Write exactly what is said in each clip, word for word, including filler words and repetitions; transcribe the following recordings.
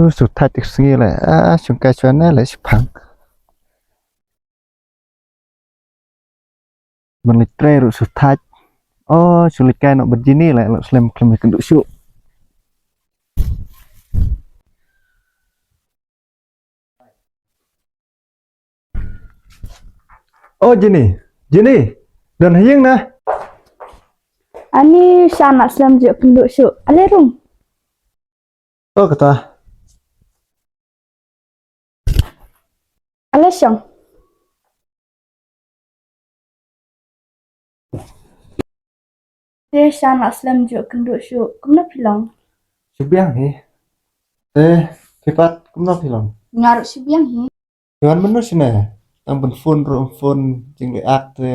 U, shu thait tik sngi le. Ah, shong kai shwa ne le shipang. Ban leit trei ruh shu thait. Oh, shu leit kai noh bad Jini le, la slem khlem kynduh shuh. Oh, Jini. Jini. Don ha ïing na. Ani sha na slem ju kynduh shuh. Ale rung. Oh, kata. Ale shong. Te sha na slem ju kynduh shuh. Kumno phi long? Shu biang hi. Te phi pat kumno phi long? Nga ruh shu biang hi. Phi wan mynno shane? Tang ban phone ruh phone jingleh ak te.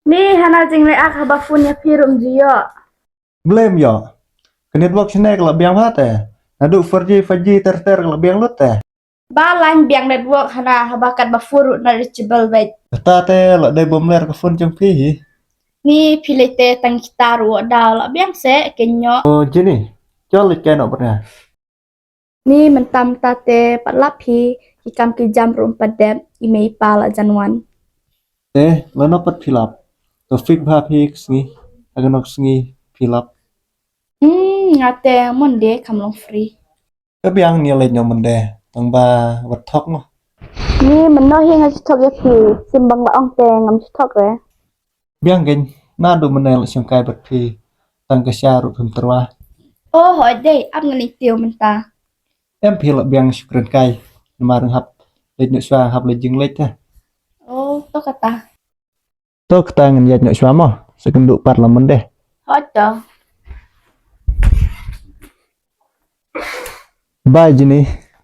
Ni hana jingleh ak haba phone ïa phi ruh ym ju ïoh. Blame ïoh. Ka network shane ka la biang bha te. Naduh four G, five G ter ter ka la biang lut te. Ba line biang network hana haba kat ba phone ruh not reachable beit. Kata te la dei bym ler ka phone jong phi hi. Ni phi lei te tang kita ruh daw la biang se ke nyo. Oh, Jini. Jol leit kai noh bad nga. Ni mynta mynta te pat lap hi, ki kam ki jam ruh ym pat dep, i mei i pa la jan wan. Eh, lano pat phi lap? To fix bha phi ka sngi, ha kano ka sngi phi lap? Hmm, nga te Monday kam long free. Ka biang ni leit noh Monday, tang ba wat thok noh. Ni mynno hi nga ju thok ïa phi, sim bang la ong te ngam ju thok re. Biang kein, naduh mynne la shong kai bad phi, tang ka sha ruh phim tyrwa. Oh, hooid dei, ap ngan leit tiew mynta. Em phi la biang shu kren kai, namar nga hap leit noh shuwa, hap leit jingleit te. Oh, to kata. To kata ngan ïaid noh shuwa mo, sa kynduh pat la Monday. Hooid to. Bye Jini.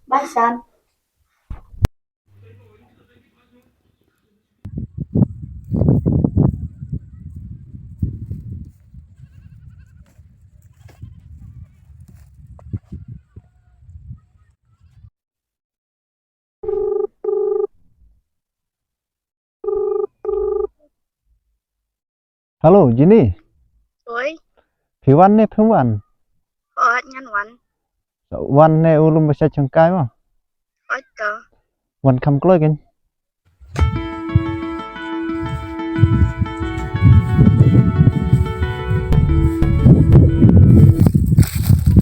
Bye Shan. Hello, Jini. Oi. Phi wan ne phim wan? Oi, ngan wan. Wan ne u lum ba sha shong kai mo? Oi to. Wan kham kloi kein.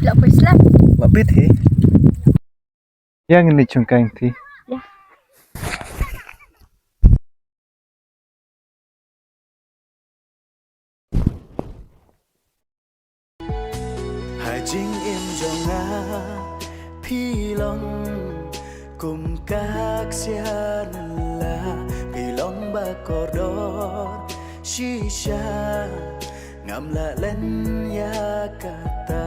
La poi slap. La bit hi. Ïa ngin leit shong kai ngi. Ïa. Ha jingim jong nga phi long kum ka ksiar, la phi long ba kordor shisha. Ngam lah len ïa kata,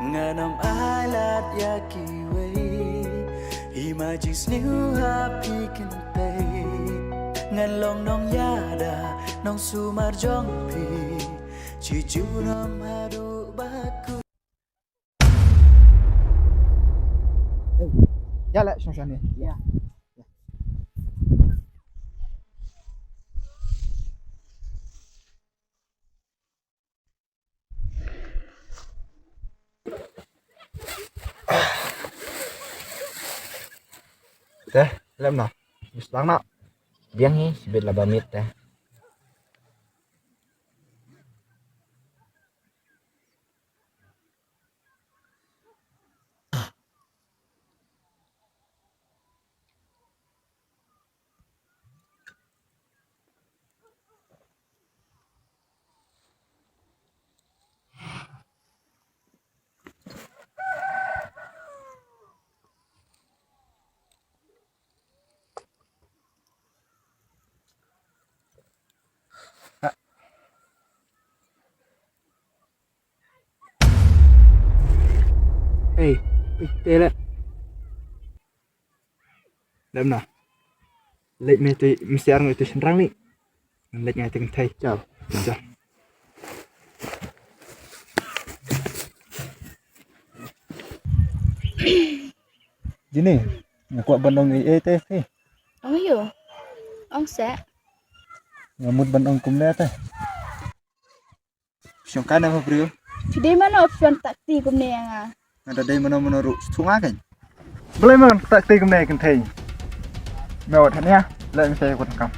ngan ym ailad ïa kiwei. I ma jingsniew ha phi kynthei, ngan long nongïada, nongsumar jong phi. Shi junom haduh ba kut. Ïa leh shong shane. Ïa. Te, lem noh. Bislang noh. Biang hi, sibit laba miet te. Ei, ei, te leh. Lem noh. Leit me te mesti arngai te shynrang ni. Leit ngai te kynthei. Chao. Chao. Jini, nga kwah ban ong ei ei te. Ong ïa u. Ong seh. Nga mut ban ong kumne te. Shong kai na ma briew. Phi dei mano phi wan takti kumne ïa nga. Nga da dei mano mano ruh sngewthuh nga kein. Balei me wan kata kti kumne kynthei? Me wat hania, leh me sei wat kam.